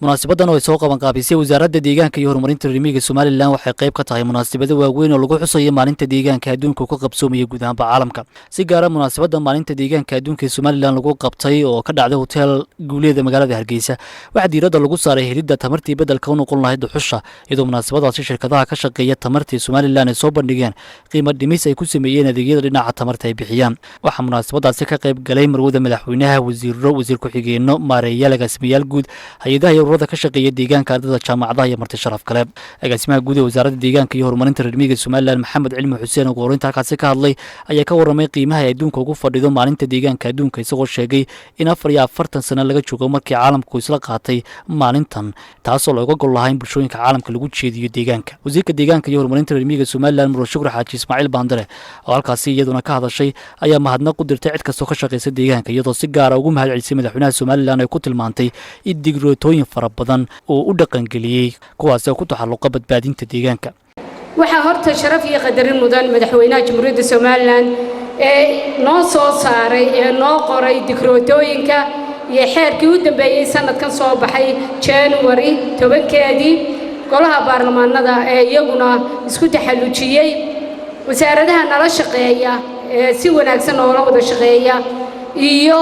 Munaasibadan oo ay soo qaban qaabisay Wasaaradda Deegaanka iyo Horumarinta Reer Miyiga Somaliland waxay qayb ka tahay munaasabado waaweyn oo lagu xusayo maalinta deegaanka adduunka ka qabsoomaya guud ahaanba caalamka. Si gaara munaasabadda maalinta deegaanka adduunka ee Somaliland lagu qabtay oo ka dhacday Hotel Guuleeda magaalada Hargeysa, waxaa diiradda lagu saaray helidda tamartii beddelka u noqon lahayd dhuxusha, iyadoo munaasabadaasi shirkadaha ka shaqeeya tamartii Somaliland ay soo bandhigeen qiimo dhimis ay ku sameeyeen adeegyada dhinaca tamarta ay bixiyaan. Waxaa munaasabadaasi ka qayb galay marwada madaxweynaha, wasiiro, wasiir ku-xigeenno, maareeyaal, agaasimayaal guud hay-adaha iyo ururada ka shaqeeya deegaanka, ardada jaamacadaha iyo marti sharaf kale. Agaasimaha guud ee Wasaaradda Deegaanka iyo Horumarinta Reer Miyiga Somaliland, Maxamed Cilmi Xuseen, ugu horeynta halkaasi ka hadlay, ayaa ka warramay qiimaha ay adduunka ugu fadhido maalinta deegaanka adduunka, isagoo sheegay in 44 sano laga joogo markii caalamku isla qaatay maalintan, taasoo looga gol lahaa in bulshooyinka caalamka lagu jeediyo deegaanka. Wasiirka Deegaanka iyo Horumarinta Reer Miyiga Somaliland, Murad Shukri Xaaji Ismaaciil Baandare, oo halkaasi iyaduna ka hadashay, ayaa mahadnaq u dirtay cid kastoo ka shaqaysa deegaanka, iyadoo si gaara ugu mahad celisay madaxweynaha Somaliland ay ku tilmaantay in digrootooyin fara badan oo u dhaqangeliyey, kuwaasi oo ku taxalluqa badbaadinta deegaanka. Waxaa horta sharaf iyo qadarin mudan madaxweynaha Jamhuuriyadda Somaliland ee noo soo saaray ee noo qoray digrootooyinka iyo xeerkii u dambeeyey sanadkan soo baxay January 10-keedii, golaha baarlamaanada ee iyaguna isku taxallujiyey, wasaaradaha nala shaqeeya ee si wanaagsan noola wada shaqeeya, iyo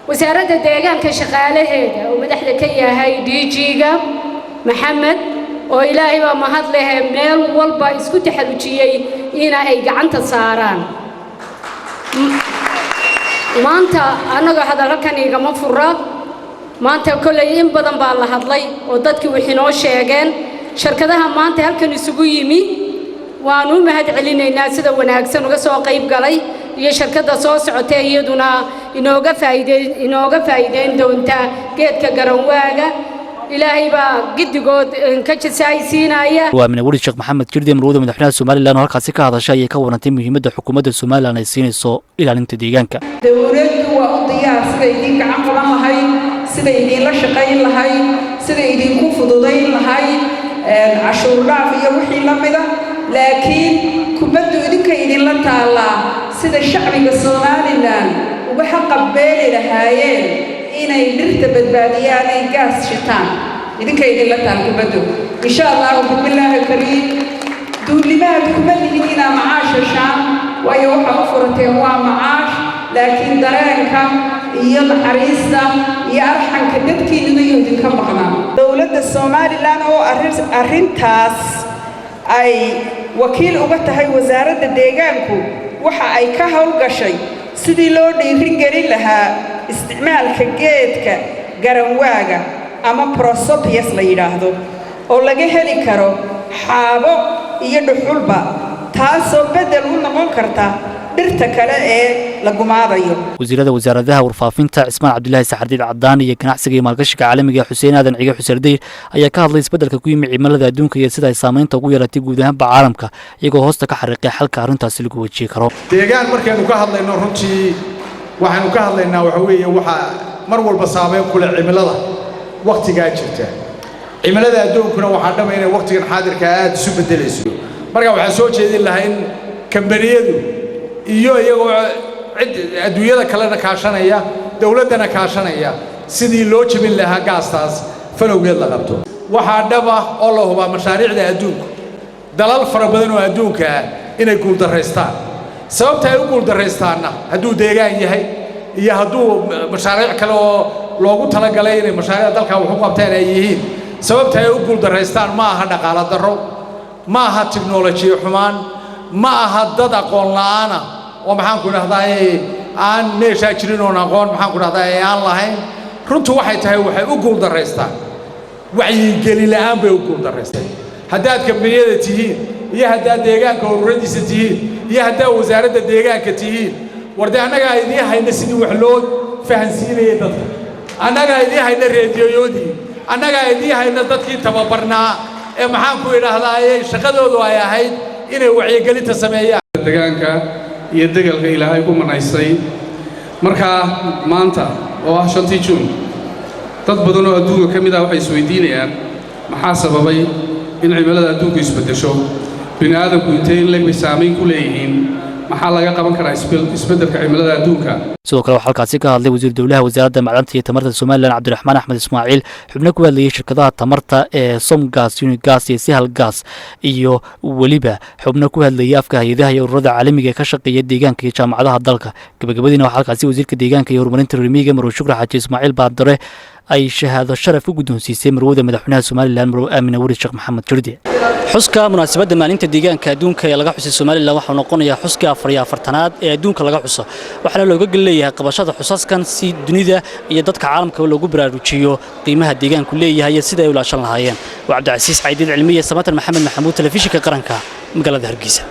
Wasaaradda Deegaanka shaqaalaheeda oo madaxda ka yahay DG-ga Maxamed, oo Ilaahay baa mahad lehe meel walba isku taxallujiyey ina ay gacanta saaraan. Maanta annaga hadal halkan igama fura. Maanta kolley in badan baa la hadlay oo dadkii wixii noo sheegeen. Shirkadaha maanta halkan isugu yimi waanu u mahad celinaynaa sida wanaagsan uga soo qayb galay, iyo shirkadda soo socotee iyaduna inooga faa'iideyn doonta geedka garanwaaga. Ilaahay baa giddigood ka jasaaysiinaya. Waa Mina Weli Sheekh Maxamed Jirde, marwada madaxweynaha Somaliland, oo halkaasi ka hadashay, ayay ka warantay muhiimadda xukuumadda Somaliland ay siinayso ilaalinta deegaanka. Dowladdu waa u diyaar siday idiin gacan qaban lahayd, siday idiinla shaqayn lahayd, siday idinku fududayn lahayd cashuur dhaaf iyo wixii la mida, laakiin kubaddu idinka idinla taallaa sida shacbiga Somaliland uga xaqabeeli lahaayeen inay dhirta badbaadiyaan, ay gaas shitaan. Idinka idinla taal kubaddu, insha Allahu bismillaahi kariim. Duulimaad kuma lihin inaa macaash heshaan, waayo waxaa u furateen waa macaash, laakiin dareenka iyo naxariista iyo arxanka dadkiinuna iyo idinka maqnaa. Dowladda Somaliland oo arrintaas ay wakiil uga tahay Wasaaradda Deegaanku waxa ay ka howlgashay sidii loo dhiirin gelin lahaa isticmaalka geedka garanwaaga ama Prosopis la yidhaahdo, oo laga heli karo xaabo iyo dhuxulba, taasoo beddel u noqon karta dhirta kale ee la gumaadayo. Wasiirada wasaaradaha Warfaafinta, Cismaan Cabdilaahi Saxardiid Cadaan, iyo Ganacsiga iyo Maalgashiga Caalamiga, Xuseen Aadan Cige Xuseen, ayaa ka hadlay isbeddelka ku yimi cimilada adduunka iyo sida ay saamaynta ugu yeelatay guud ahaanba caalamka, iyagoo hoosta ka xariiqay xalka arrintaasi lagu wajihi karo. Deegaan markaynu ka hadlayno, runtii waxaynu ka hadlaynaa waxa weeye waxaa mar walba saameyn ku leh cimilada wakhtigaa jirta. Cimilada adduunkuna waxaa dhama inay wakhtigan xaadirka aad isu beddelayso. Marka waxaan soo jeedin lahaa in kambaniyadu iyo iyagoo cid adduunyada kalena kaashanaya, dowladdana kaashanaya, sidii loo jebin lahaa gaastaas falowgeed la qabto. Waxaa dhab ah oo la hubaa mashaariicda adduunku dalal fara badan oo adduunka ah inay guuldarraystaan. Sababta ay u guuldarraystaanna, hadduu deegaan yahay iyo hadduu mashaariic kale oo loogu talagalay inay mashaariic dalka wax u qabtaan ay yihiin, sababta ay u guuldarraystaan ma aha dhaqaalo darro, ma aha tiknolojiya xumaan, ma aha dad aqoon la'aana oo, maxaan ku dhahdaa, aan meeshaa jirin oon aqoon, maxaan ku dhahdaa, aan lahayn. Runtu waxay tahay waxay u guuldarraystaan wacyigeli la'aan bay u guuldarraystaan. Haddaad kambaniyada tihiin iyo haddaad deegaanka ururadiisa tihiin iyo haddaad Wasaaradda Deegaanka tihiin, war dee annagaa idiin hayna sidii wax loo fahansiinayay dadka, annagaa idiin hayna reediyoyoodii, annagaa idiin hayna dadkii tababarnaa ee, maxaan ku idhaahdaa, shaqadoodu ay ahayd inay wacyigelinta sameeyaan. Deegaanka iyo degalka Ilaahay ku manaystay. Markaa maanta oo ah 5-tii Juun, dad badan oo adduunka ka mid ah waxay isweydiinayaan maxaa sababay in cimilada adduunku isbeddesho, bini aadamku intee in leeg bay saamayn ku leeyihiin. Maxaa laga qaban karaa isbeddelka cimilada adduunka? Sidoo kale waxaa halkaasi ka hadlay wasiir dowlaha wasaaradda macdanta iyo tamarta Somaliland, Cabdiraxmaan Axmed Ismaaciil, xubno ku hadlayay shirkadaha tamarta ee Somgas, Unigas iyo Sihal Gas, iyo weliba xubno ku hadlayay afka hay-adaha iyo ururada caalamiga ee ka shaqeeya deegaanka iyo jaamacadaha dalka. Gabagabadiina waxaa halkaasi wasiirka deegaanka iyo horumarinta reer miyiga, Marwe Shukri Xaaji Ismaaciil Baadare, ay shahaado sharaf ku guddoonsiisay marwada madaxweynaha Somaliland, Marwe Aamina Waris Sheekh Maxamed Jirde. Xuska munaasabadda maalinta deegaanka adduunka ee laga xusay Somaliland waxau noqonayaa xuskii 44aad ee adduunka laga xuso, waxaana looga gel leeyahay qabashada xusaskan si dunida iyo dadka caalamkaba loogu baraarujiyo qiimaha deegaanku leeyahay iyo sida ay u ilaashan lahaayeen. Waa Cabdicasiis Caydiid Cilmiye, Samatan Maxamed Maxamuud, Telefishinka Qaranka, magaalada Hargeysa.